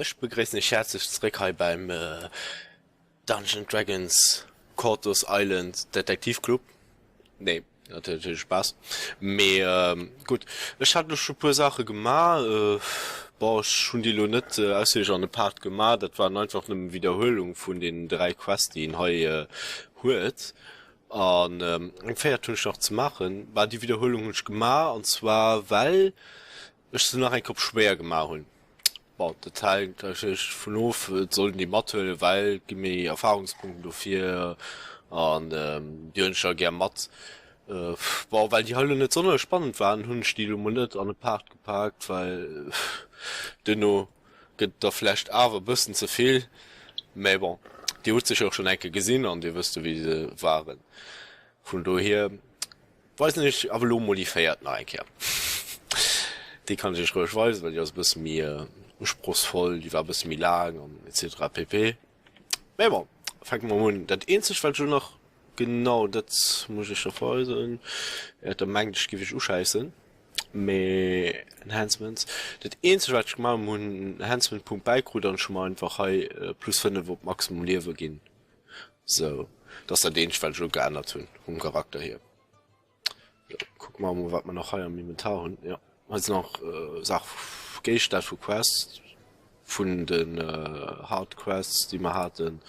Ech begréissen iech häerzlech zeréck hei beim Dungeons Dragons Korthos Island Detektiv Club. Nee, natierlech Spaass. Mee gutt, ech hat elo scho puer Saache gemaach. Bon, ech hunn déi elo net ausführlech an de Part gemaach, dat waren einfach nëmmen Widderhuelung vun den 3 Quests déi een hei huet. An eng véiert hunn ech nach ze maachen. Bah, déi Widderhuelung hunn ech gemaach, an zwar well ech se nach eng Kéier op schwéier gemaach hunn. Bon, dat hänkt natierlech dovun of, et sollt een déi mathuelen, well et gi méi Erfahrungspunkten dofir an déi huelen ech da gär mat. Bon, well déi hei elo net sonnerlech spannend waren, hunn ech déi elo mol net an e Part gepaakt, well duerno gëtt et da vläicht awer e bëssen ze vill. Mä bon, dir hutt se jo och schonn eng Kéier gesinn an dir wësst jo wéi se waren. Vun dohier Weisen ech awer elo mol déi véiert nach eng Kéier. Déi kann ech iech roueg weisen, well déi ass e bësse méi usprochsvoll, déi war e bësse méi laang an etc pp. Mä bon, fänke mer emol un. Dat eenzegt wat ech elo nach, genau dat muss ech iech nach weisen, äert der mengt ech géif iech uschäissen, mä Enhancements, dat eenzegt wat ech gemaach hunn, hunn en Enhancement Punkt bäikrut an ech hu mer einfach hei plus 5 op maximum Liewe ginn. Sou, dat ass dat eenzegt wat ech elo geännert hunn vum Charakter hier. Sou, kucke mer emol wat mer nach hei am Inventar hunn. Jo, hei sinn nach Saach Géigestänn vu Quests, vun den Hard Quests déi mer haten.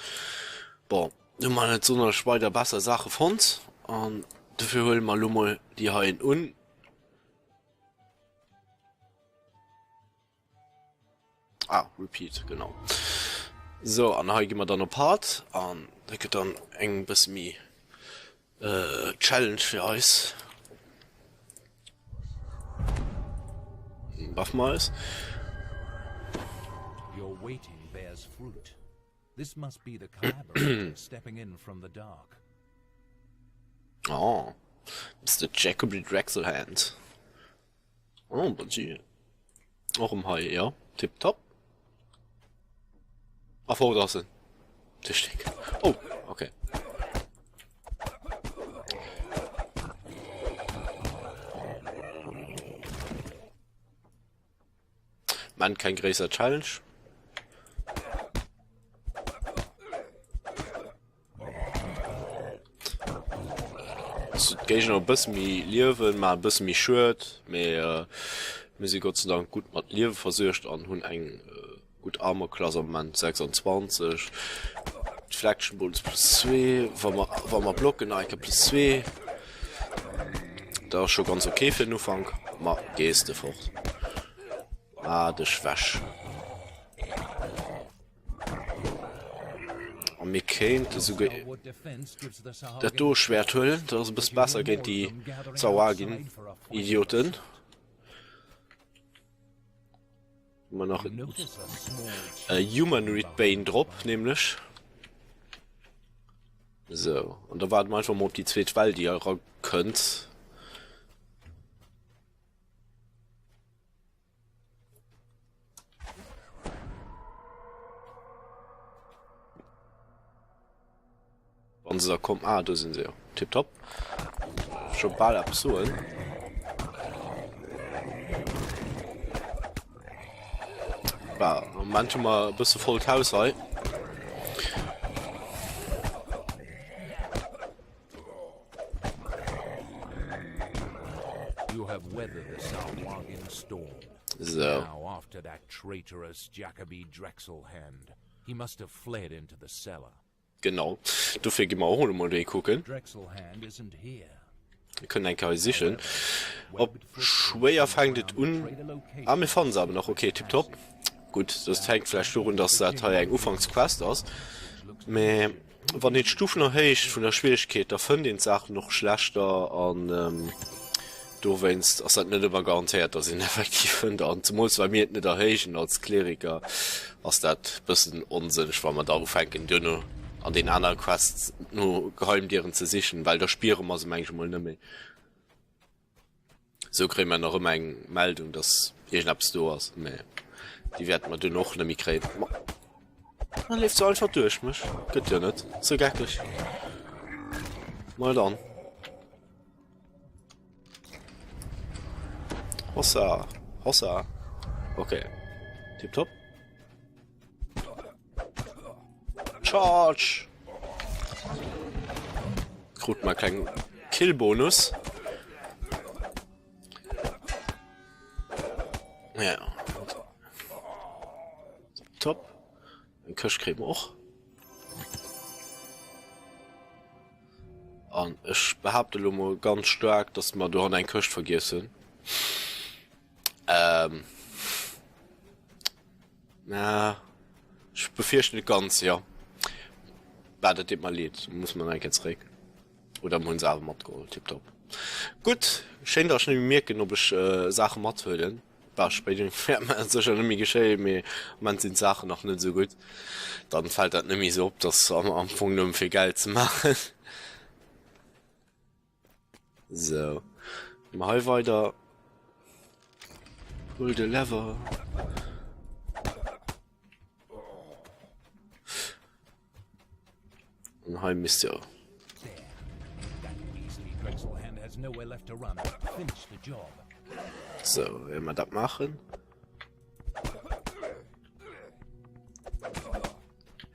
Bon, do hu mer net sonnerlech weider besser Saache fonnt an dofir huele mer elo mol déi heien un. Ah, repeat, genau. So, an hei gi mer dann op Hard an dat gëtt dann eng bësse méi äh, Challenge fir eis. Buff mer eis. Your waiting bears fruit. This must be the collaborator stepping in from the dark. Oh, Mr. Jacoby Drexelhand. Oh, bon Dieu. Och um hei, ja. Tipptopp. A fort ass en. De Stéck. Oh, okay. Man, kein gréisser Challenge. D'Géigner e bësse méi Liewen, maachen e bësse méi Schued, mee mir si Gott sei Dank gutt mat Liewe versuergt an hunn eng gutt Armor Class am Moment, 26, Deflection Bonus plus 2, wa mer wa mer blocken nach eng Kéier plus 2, dat ass scho ganz ok fir den Ufank. Ma gees de fort, ah dech wech. A mir kéinte souguer dat do Schwert huelen, dat ass e bësse besser géint déi Sahuagin-Idioten. Hu mer nach e Humanoid Bane drop, nämlech. Sou, an da waarde mer einfach mol op déi zweet Well, déi erakënnt. Wann se da kommen. Ah, do sinn se jo. Tipptopp. Scho bal eppes soen. Bah, am Moment hu mer e bësse vollt Haus hei. You have weathered the Sahuagin storm. So. Now after that traitorous Jacoby Drexelhand. He must have fled into the cellar. Genau. Dofir gi mer och elo mol dee kucken. Drexelhand isn't here. Mir kënnen eng Kéier hei sichen. Op schwéier fänkt et un. Ah, mir fannen se awer nach. Okay, tipptopp. Gutt, dat hänkt vläicht dorun, dass dat hei eng Ufanksquest ass. Mä Wann een d'Stufen erhéicht vun der Schwieregkeet, da fënnt een d'Saachen och schlechter an dowéinst ass dat net ëmmer garantéiert, dass een effektiv fënnt. An zemools well mir et net erhéijen als Kleriker, ass dat bëssen onsënneg, wa mer da ufänken duerno an den anere Quests no Geheimdieren ze sichen, well da spiere mer se meng ech emol net méi. Sou kréie mer nach ëmmer eng Meldung, dass iergendeppes do ass, mä déi wäerte mer dunn och net méi kréien. Ma da leeft se einfach duerch mech. Gëtt jo net sou geckeg. Mal dann. Hossa, Hossa. Okay. Tipptopp. Charge! Krut mer kleng Killbonus. Ja. Top. Eng Këscht kréie mer och. An ech behaapte lo mol ganz staark, dass mer dohanne eng Këscht vergiess hunn. Ähm. Na, ech befierchten et ganz, jo. Bah, dat deet mer leed. Muss mer nach eng Kéier zeréck. Oder mer hunn se awer matgeholl. Tiptop. Gutt, schéin, dass ech net méi mierken, ob ech Saache mathuelen. Bah, spéider wäert mer dat sécher net méi geschéien, mee am Moment sinn d'Saachen nach net esou gutt. Dann fält dat net méi esou op, dass am Fong nëmme fir Geld ze maachen. Sou, gi mer hei weider. Pull the lever. An hei misst jo. Sou, wéi mer dat maachen.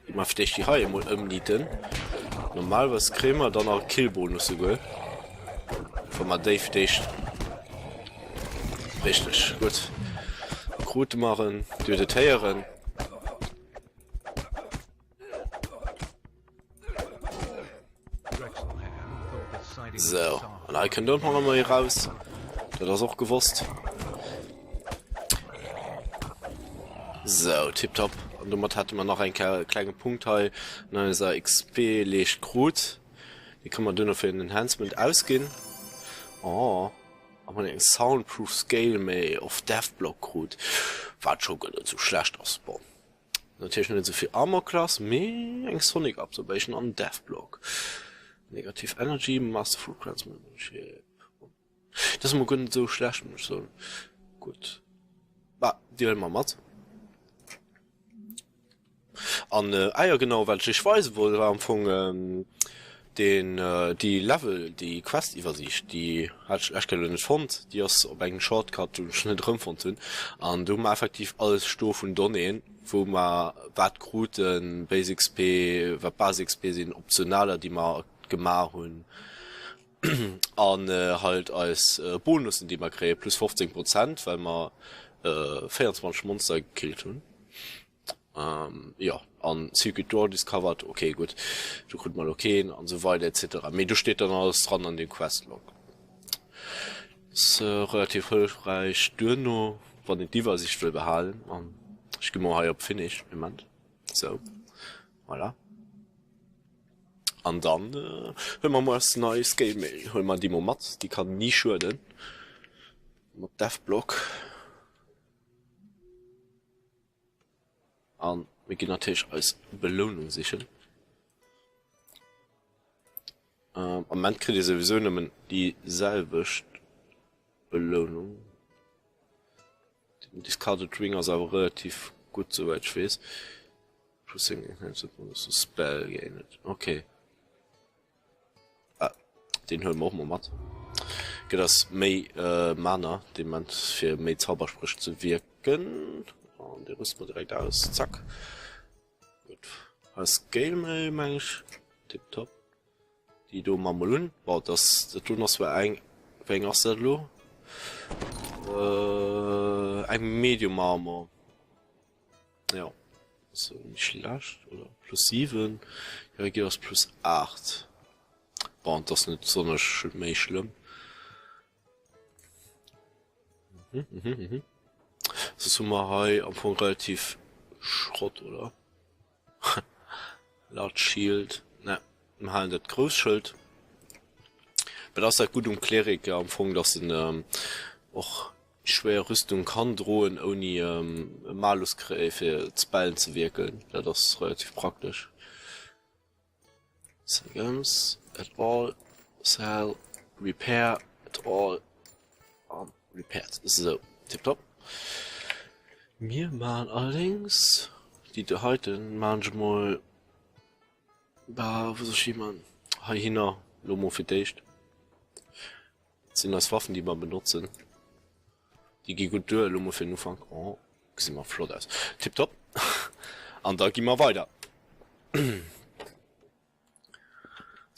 Gi mer fir d'éischt déi hei emol ëmnieten. Normalerweis kréie mer dann nach e Killbonus souguer, wa mer déi fir d'éischt. Richteg, gutt. Krute mer en, Dir huet et héieren. Sou, an hei kënnt och nach ëmmer ee raus. Dat ass och gewosst. Sou, tipptopp. An domat hätte mer nach eng Kéier e klenge Punkt hei an eiser XP-Leescht krut. Déi kënne mer duerno fir en Enhancement ausginn. Oh, a mer hunn eng Soundproof Scale méi of Death Block krut, wat scho guer net sou schlecht ass. Bon. Natierlech net esou vill Armor Class, mee eng Sonic Absorbation an Death Block. Negativ Energy, Masterful Craftsmanship. Dat ass emol guer net esou schlecht, muss ech soen. Gutt. Bah, déi huele mer mat. An, ah jo genau, wat ech iech weise wollt, war am Fong Deen, déi Level, déi Quest-Iwwersiicht, déi hat ech lech elo net fonnt, déi ass op engem Shortcut, deen ech net erëmfonnt hunn. An do hu mer effektiv alles sto vun Donnéeën, wou mer wat kruten, Base XP, wat Base XP sinn, Optionaler, déi mer gemaach hunn, an halt eis Bonussen, déi mer kréien, plus 15 Prozent, well mer 24 Monster gekillt hunn. Ähm, jo, an Secret Door discovered, ok gutt, do krut mer lo keen an esou weider etc. Mee do steet dann alles dran an deem Questlog. Ass relativ hëllefräich duerno, wann een d'Iwwersicht wëll behalen. An ech gi mol hei op Finish, Moment, sou, voilà. An dann huele mer mol eis nei Scale Mail, huele mer déi mol mat, déi kann ni schueden, mat Deathblock. An mir ginn natierlech eis Belounung sichen. Ähm, am Moment kritt ee souwisou nëmmen déi selwecht Belounung. Den Discarded Ring ass awer relativ gutt, souwäit ech weess. Plus 10 Enhanced Bonus to Spell gained. Okay. Ah, deen huele mer och mol mat. Gëtt eis méi Mana dee Moment fir méi Zauberspréch ze wierken. An dee rüste mer direkt aus. Zack. Gutt. Hei ass Scale Mail, meng ech. Tiptop. Déi do man mol un. Bon, das, dat do ass zwar eng, wéi eng ass dat elo? Äh, eng Medium Armor. Jo, ass jo nicht schlecht, oder? Plus 7, jo hei ass plus 8. Bon, dat ass net besonnesch méi schlëmm. Mhm, mhm, mhm. Soss hu mer hei am Fong relativ Schrott, oder? Large Shield, ne, mir halen dat grousst Schëld. Mä dat ass dat Gutt um Cleric am Fong, dass en och schwéier Rüstung kann droen ouni e Malus kréie fir d'Spellen ze wierken. Dat ass relativ praktesch. Segems et al sell repair et al an repaired. Sou, tiptop. Mir maachen allerdéngs déi do heiten maachen ech emol, bah wou soll ech déi man, heihinner lo mol fir d'éischt. Dat sinn eis Waffen déi mer benotzen. Déi gi gutt duer elo mol fir den Ufank. Oh, gesi mer flott aus. Tiptop. An da gi mer weider.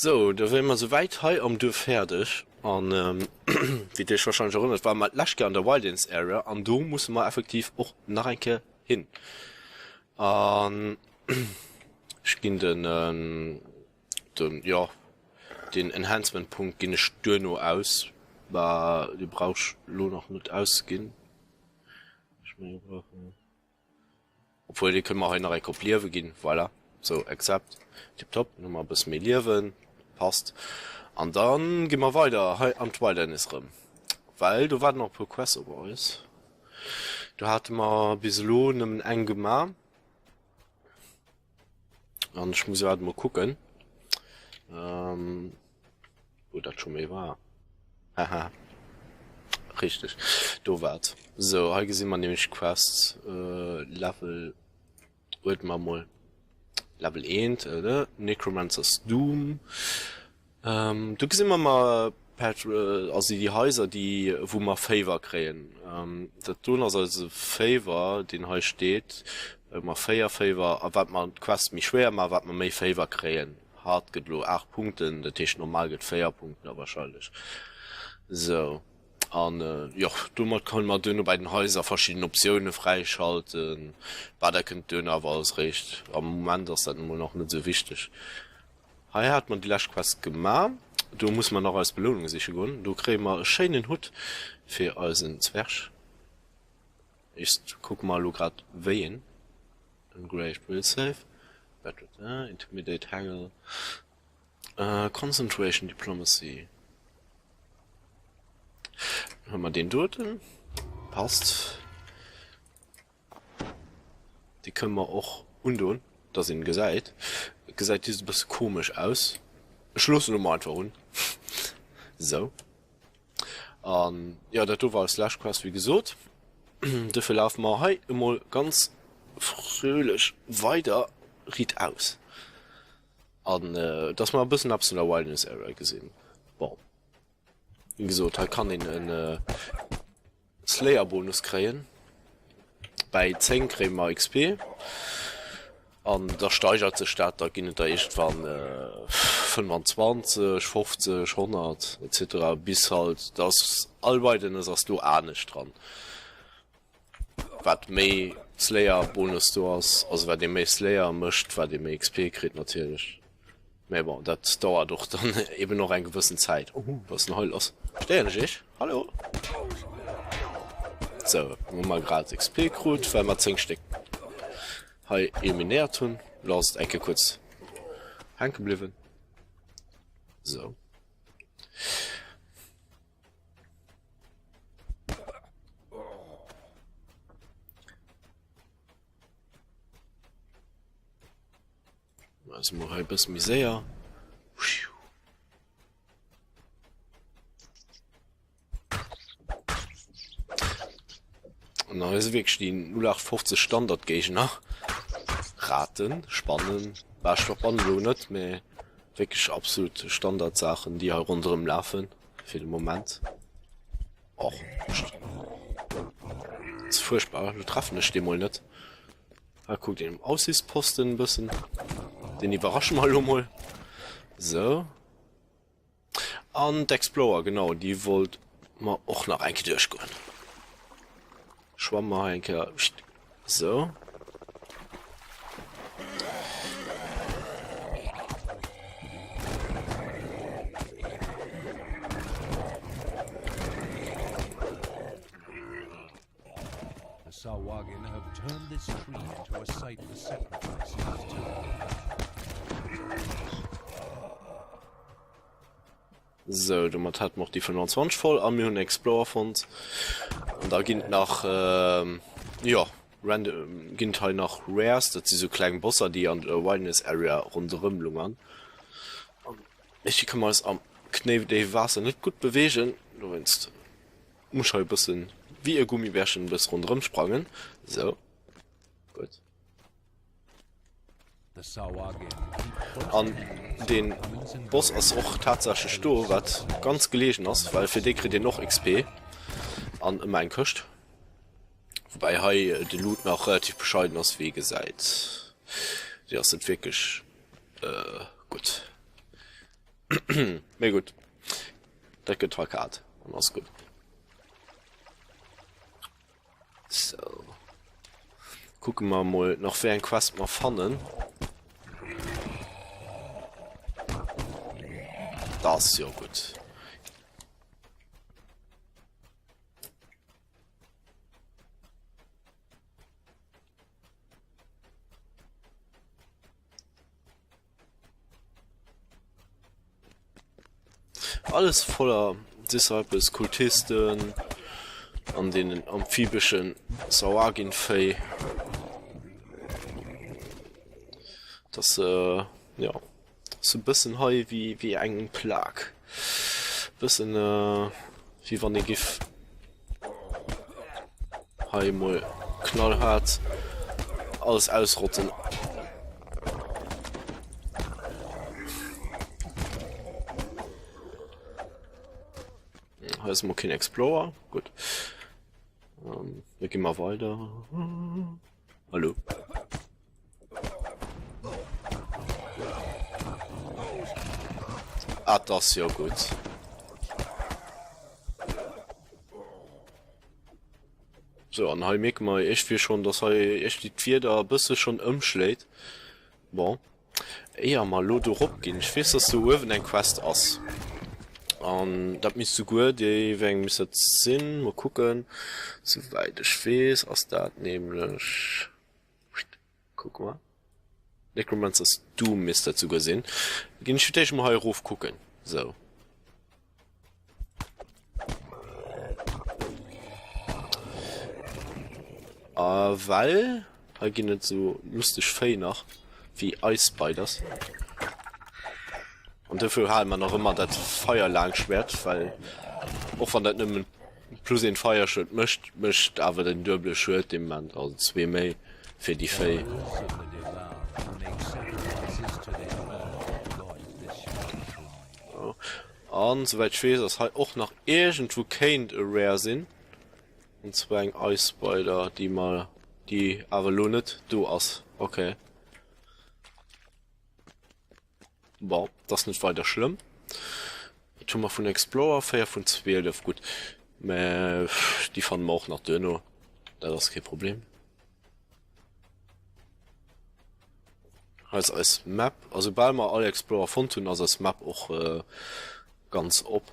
Sou, da wiere mer souwäit hei am Duerf fäerdeg. An wéi Dir Iech warscheinlech erënnert, ware mer d'lescht Kéier an der Wildlands Area an do musse mer effektiv och nach eng Kéier hin. An ech ginn den, den, jo, den Enhancement-Punkt ginn ech duerno aus. Bah, dee brauch ech elo nach net auszeginn. Ech mengen, mir brauchen. Obwuel, dee kënne mer hei nach eng Kopp Liewe ginn. Voilà. Sou, accept. Tiptop. Dann hu mer e bësse méi Liewen. Passt. An da gi mer weider hei an d'Wilderness erëm. Well do waarden nach e puer Quests op eis. Do hate mer bis elo nëmmen eng gemaach. An ech muss grad emol kucken, wou dat scho méi war. Haha, richteg, do war et. Sou, hei gesi mer nämlech d'Quest, Level, huet mer emol Level 1, Necromancer's Doom. Do gesi mer mer also déi Haiser déi wou mer Favor kréien. Dat doen ass eise Favor deen hei steet. Well mer 4 Favor a wat mer d'Quest méi schwéier maachen, wat mer méi Favor kréien. Hard gëtt elo 8 Punkten, dat heescht normal gëtt 4 Punkten da wahrscheinlech. Sou an jo domat kënne mer duerno bei den Haiser verschidden Optioune fräischalten. Bah dat kënnt duerno awer alles réischt. Am Moment ass dat emol nach net esou wichteg. Hei hate mer déi lescht Quest gemaach. Do musse mer nach eis Belounung siche goen. Do kréie mer e schéinen Hutt fir eisen Zwerg. Just kucke mer elo grad wéi een. Engraved Will Save, Intimidate Haggle, Concentration Diplomacy. Dann hu mer deen doten. Passt. Déi kënne mer och undoen, dass een gesäit. Et gesäit just e bësse komesch aus. Ech loossen elo mol einfach un. Sou. An jo, dat do war eis lescht Quest, wéi gesot. Dofir lafe mer hei emol ganz fröhlech weider riitaus. An dass mer e bëssen eppes vun der Wilderness Area gesinn. Bon. Wéi gesot, hei kann een en Slayer-Bonus kréien. Bäi 10 kréie mer XP. An da steigert sech dat, da ginn et der iergendwann 25, 50, 100 etc. Bis halt, dass all Wilderness ass do anescht dran. Wat méi Slayer-Bonus do ass, also wat ee méi Slayer mécht, wat ee méi XP kritt natierlech. Mä bon, dat dauert och dann eben och eng gewëssen Zäit. Oh, wat ass denn hei lass? Stéieren ech iech? Hallo? Sou, hu mer grad XP krut, well mer 10 Stéck hei eliminéiert hunn. Lo ass et eng Kéier kuerz hänke bliwwen. Sou. Also mol hei bësse méi séier. An da si wierklech déi 0815 Standardgéigner. Raten, Spannen, bah ech verbannen elo net, mä wierklech absolut Standardsaachen déi hei ronderëm lafen fir de Moment. Och ass fuerchtbar, lo treffen ech dee mol net. Ah kuckt een um Aussichtsposten e bëssen, deen iwwerrasche mer elo mol. Sou. An d'Explorer, genau, déi wollt mer och nach eng Kéier duerchgoen. Schwamme mer hei eng Kéier. Sou. The Sahuagin have turned this tree into a site for sacrifices to Sou, domat hätte mer och déi 25 voll a mir hunn Explorer fonnt. An da ginn et nach, jo, random, ginn et hei nach Rares, dat si sou kleng Bosser, déi an der Wilderness Area ronderëm lungern. An ech kënne mer eis am knéidéiwe Waasser net gutt beweegen, dowéinst muss ech hei e bëssen wéi e Gummibärchen e bësse ronderëm sprangen. Sou, gutt. An deen Boss ass och tatsächlech do, wat ganz gelegen ass, well fir dee kritt een och XP an ëmmer eng Këscht. Woubäi hei de Loot nach relativ bescheiden ass, wéi ee gesäit. Déi ass net wierklech gutt. Mee gutt, dat gëtt verkat an ass gutt. Sou. Kucke mer mol nach wéi eng Quest mer fannen. Dat ass jo gutt. Alles voller Disciples, Kultisten an deenen amphibeschen Sahuagin-Véi. Das äh, ja so bëssen hei wéi wéi eng Plag. Bëssen äh, wéi wann ee giff hei mol knallhart alles ausrotten. Hei ass mol keen Explorer. Gutt. Ähm, da gi mer weider. Hallo. Ah, das ist ja gut. So, an hei mierke mer iergendwéi schonn, dass hei iergendwéi d'Wieder e bësse schonn ëmschléit. Bon, éier mer elo do rop ginn, ech weess, dass do uewen eng Quest ass. An dat misst souguer déi, wéi eng misst dat sinn? Mol kucken. Souwäit ech weess, ass dat nämlech, kucke mer, Necromancer's Doom misst dat souguer sinn. Ginn ech fir d'éischt mol hei erof kucken. Sou. A well hei ginn et sou lusteg Véi nach, wéi Ice Spiders. An dofir hale mer nach ëmmer dat Feierlaangschwert, well och wann dat nëmmen plus een Feierschued mécht, mécht awer den duebele Schued dee Moment, also zwee méi fir déi Véi. An souwäit ech weess ass hei och nach iergendwou kéint e Rare sinn, an zwar eng Ice Spider, déi mer, déi awer elo net do ass. Ok. Bon, dat ass net weider schlëmm. Et hu mer vun Explorer 4 vun 12, gutt, mä déi fanne mer och nach duerno, dat ass kee Problem. Hei ass eis Map. A soubal mer all Explorer fonnt hunn, ass eis Map och ganz op.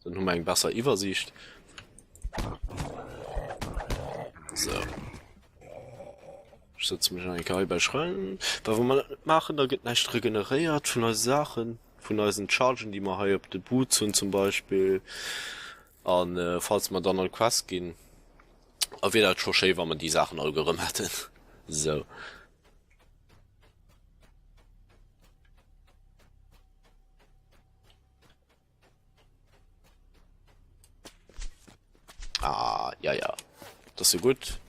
Dann hu mer eng besser Iwwersiicht. So. Ech setze mech nach eng Kéier hei bei Schrein. Well wa mer dat net maachen, da gëtt näischt regeneréiert vun eise Saachen, vun eisen Chargen, déi mer hei op de Boots hunn zum Beispill. An falls mer dann an d'Quest ginn, A wier dat scho schéi wa mer déi Saachen alleguer erëm hätten. Sou. Ah, ja, ja. Dat ass jo gutt.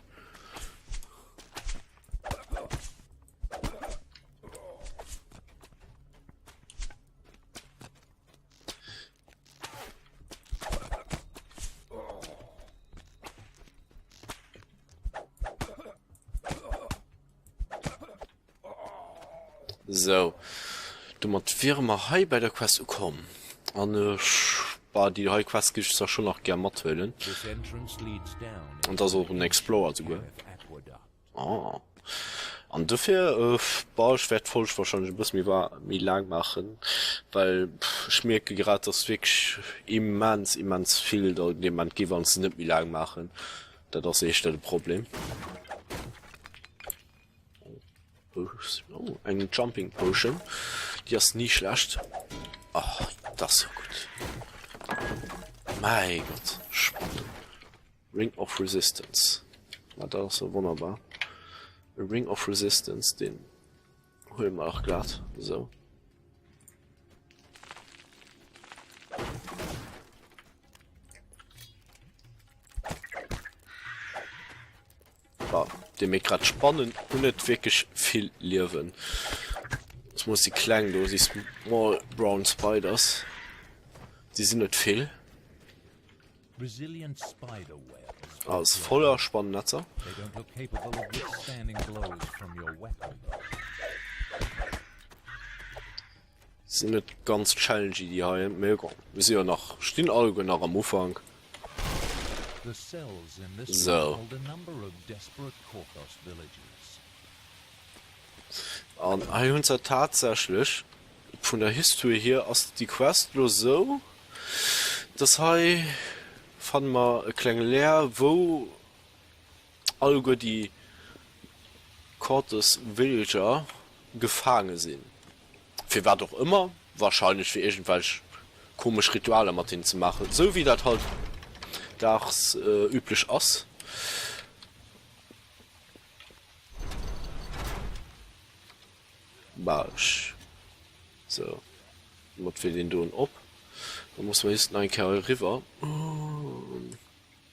Sou, domat wiere mer hei bei der Quest ukomm. An ech, bah, déi hei Quest géif ech zwar schonn nach gär mathuelen. An et ass och en Explorer souguer. Oh. An dofir, bah, ech wäert d'Folg wahrscheinlech e bësse méi wa méi laang maachen, well ech mierke grad, dass wierklech immens, immens vill der dee Moment gi wann ech se net méi laang maachen. Dat ass éischter de Problem. Oh, eng Jumping Potion, déi ass ni schlecht. Oh, dat ass jo gutt. Mäi Gott, spannend. Ring of Resistance. Ma dat ass jo wonnerbar. E Ring of Resistance, deen huele mer och glat. Esou. Bah, déi méi grad Spannen hunn net wierklech vill Liewen. Zemools déi kleng do, déi Small Brown Spiders, déi sinn net vill. Ass voller Spannennetzer. Sinn net ganz challengey déi hei, mee bon, mir si jo nach, stinn alleguer nach am Ufank. Sou. An hei hunn se tatsächlech, vun der History hier ass déi Quest lo sou, dass hei fanne mer e klenge Lair, wou alleguer déi Cortes Villager gefaange sinn. Firwat och ëmmer, wahrscheinlech fir iergendwelch komesch Ritualer mat hinnen ze maachen, sou wéi dat halt daags üblech ass. Bah, ech, sou, domat wier deen doen op. Da musse mer just nach eng Kéier eriwwer.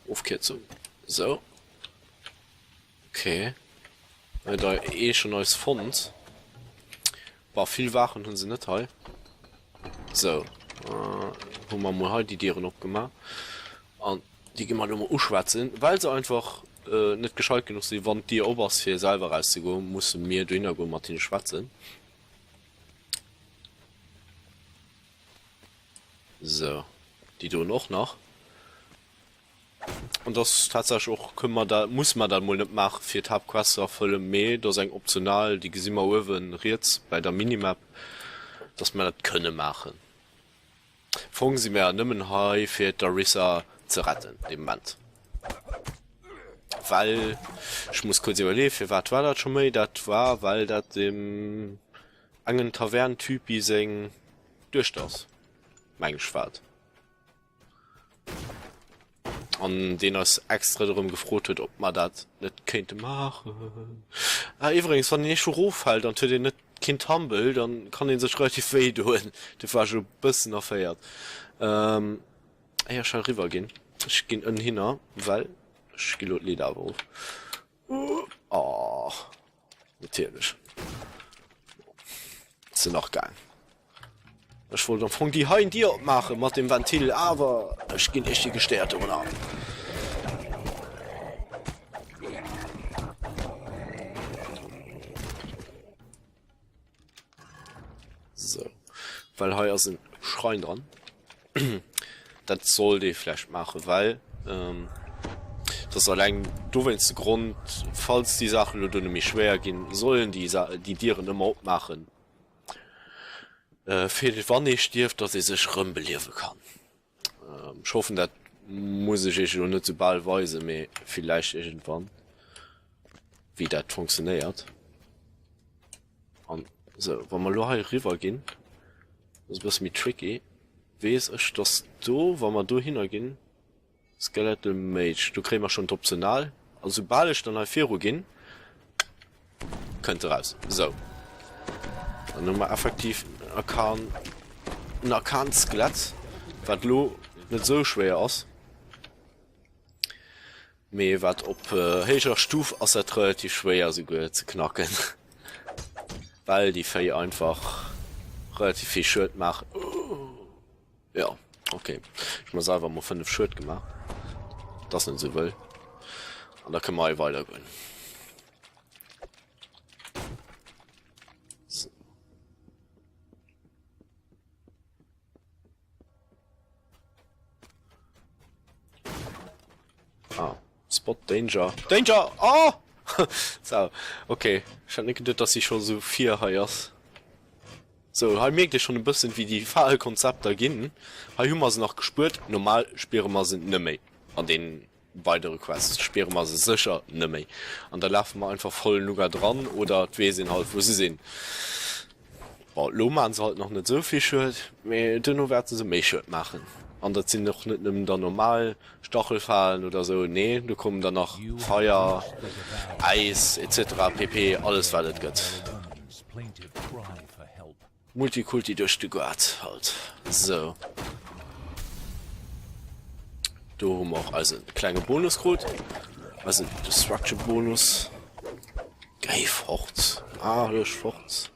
Ofkierzung. Sou. Okay. Hei da eh schon eis fonnt. Bah, vill Waachen hunn se net hei. Sou. Äh, hu mer mol hei déi Dieren opgemaach. An déi gi mer elo mol uschwätzen, well se einfach äh, net gescheit genuch sinn, wann d'Dier op ass, fir selwer rauszegoen, musse mir dohinner goen, mat hinne schwätzen. Sou, déi doen och nach. An dass tatsächlech och, kënne mer dat, musse mer dat emol net maachen, fir d'Haaptquest ze erfëllen, mee dat ass eng optional, déi gesi mer uewe riets bei der Minimap, dass mer dat kënne maachen. Am Fong si mer nëmmen hei, fir d'Arissa ze retten de Moment. Well, ech muss kuerz iwwerleeën, firwat war dat scho méi? Dat war, well dat dem engen Taverntypi seng Duechter ass, meng ech war et. An deen eis extra dorëm gefrot huet, ob mer dat net kéinte maachen. Ah, iwwregens, wann een eescho roffält an et huet een net keen Tumble, dann kann een sech relativ wéi doen. Dofir war ech e bëssen erféiert. Ähm, éier ech hei eriwwer ginn, ech ginn ënhinner, well ech gi lo d'Leeder awer of. Oh, natierlech. Ass se nach gaang. Ech wollt am Fong déi heien Dier opmaache mat dem Ventil, awer ech ginn echt gestéiert dorunner. So. Well hei ass en Schrein dran. Dat sollt ee vläicht maachen, well ähm, dat ass alleng dowéinst de Grond, falls déi Saachen elo duerno méi schwéier ginn, sollen déi Sa déi Dieren ëmmer opmaachen, äh, fir wann ee stierft, datt ee sech erëmbeliewe kann. Ähm, ech hoffen, dat muss ech iech elo net sou bal weisen, mee villäicht iergendwann, wéi dat funktionéiert. An sou, wa mer elo hei eriwwer ginn, dat ass e bësse méi tricky, weess ech, dass do, wa mer dohinner ginn, Skeletal Mage, do kréie mer schonn d'Optional. An soubal ech dann hei viru ginn, kënnt e raus. Sou, dann hu mer effektiv en Arkan, en Arkan-Skelett, wat elo net sou schwéier ass. Mee wat op héijer Stuf ass dat relativ schwéier souguer ze knacken, well déi Véi einfach relativ vill Schued maachen. Jo, ok, ech hu mer selwer mol 5 Schued gemaach, dat ass net esou wëll. An da kënne mer hei weidergoen. So. Ah, Spot Danger. Danger! Oh! So, okay. Ech hat net geduet, dass si scho sou vir hei ass. So, hei mierkt ee schonn e bëssen, wéi déi Falkonzepter ginn. Hei hu mer se nach gespuert. Normal spiere mer se net méi an den weidere Quests spiere mer se sécher net méi. An da lafe mer einfach voll Nougat dran oder et weess een halt wou se sinn. Bon, elo maachen se halt nach net esou vill Schued, mee duerno wäerte se méi Schued maachen. An dat sinn och net nëmmen dann normal Stachelfalen oder esou, nee do kommen dann nach Feier, Äis etc pp, alles wat et gëtt. Multikulti duerch de Goart halt. Sou. Do hu mer och eise klenge Bonus krut. Eisen Destruction Bonus. Géi fort. Ah, luech fort.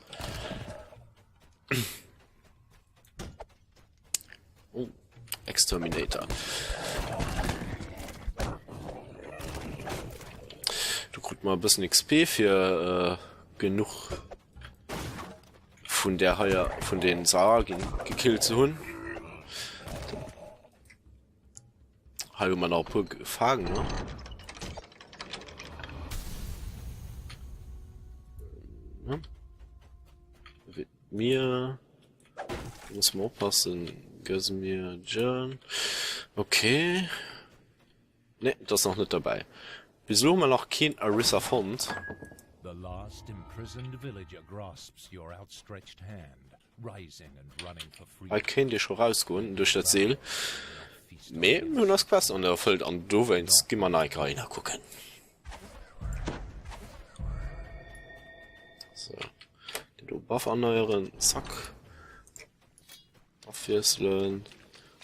Oh, Exterminator. Do krut mer e bëssen XP fir äh, genuch. Vun där heier, vun den Saaragin gekillt ze hunn. Hei hu mer nach e puer Gefaangener. Mir muss man oppassen. Gösmir John. Okay. Ne, das ist noch nicht dabei. Bis elo hu mer nach keen Arissa fonnt. The last imprisoned villager grasps your outstretched hand, rising and running for freedom. Hei kéint ee scho rausgoen duerch dat Seel, mee mir hunn eis Quest nach net erfëllt an dowéinst gi mer nach eng Kéier heihinner kucken. So, den do Buff erneieren, zack. Afwiesselen.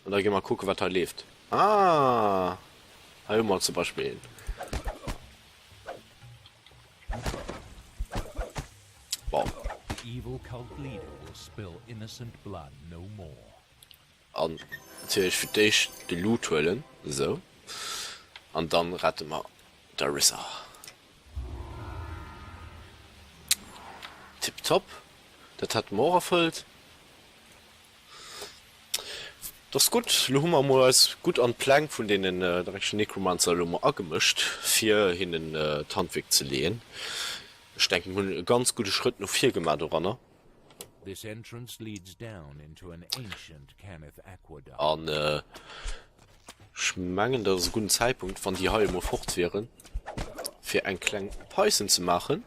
An da gi mer kucken, wat hei leeft. Ah! Hei hu mer zum Beispill een. Bon. An natierlech fir d'éischt de Loot huelen. Esou. An dann rette mer d'Arissa. Tiptop. Dat hätte mer och erfëllt. Dat ass gutt. Elo hu mer emol eis gutt an d'Pläng vun deenen dreckigen Necromancer elo emol agemëscht, fir hinnen d'Handwierk ze leeën. Ech denken, mir hunn e ganz gudde Schrëtt no vir gemaach doranner. An ech mengen, dat ass e gudden Zäitpunkt, wann déi hei emol fort wieren, fir eng kleng Päusen ze maachen.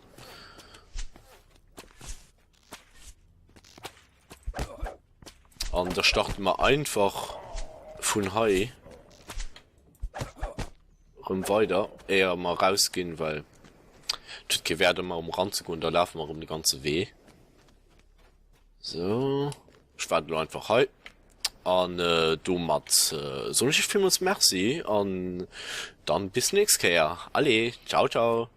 An da starte mer einfach vun hei rëm weider, éier mer rausginn, well et huet kee Wäert ëmmer um Rand ze goen, da lafe mer erëm de ganze Wee. So, ech waarden elo einfach hei. An domat soen ech iech villmools Merci an dann bis nächst Kéier. Allez, ciao ciao!